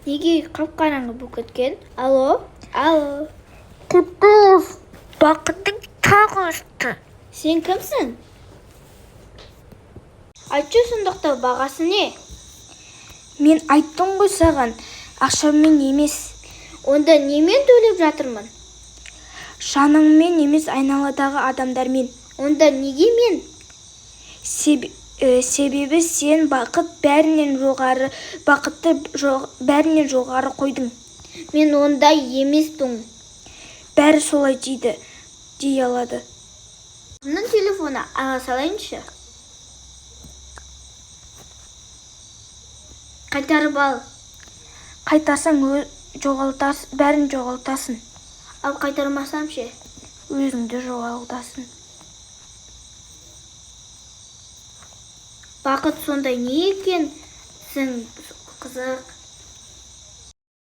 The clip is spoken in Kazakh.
Неге қап-қараңғы болып кеткен? Алло, алло. Құтты. Бақытың тағы өсті. Сен кімсің? Айтшы, сұмдықты, бағасы не? Мен айттым ғой саған, ақшамен емес. Онда немен төлеп жатырмын? Жаныңмен емес, айналадағы адамдармен. Онда неге мен? Себебі сен бақыт бәрінен жоғары, бақытты бәрінен жоғары қойдың. Мен ондай емеспін. Бәрі солай дейді, дей алады. Кімнің телефоны? Ала салайыншы. Қайтарып ал. Қайтарсаң, бәрін жоғалтасың. Ал қайтармасам ше? Өзіңді жоғалтасың. Бақыт сондай не екенсің қызық.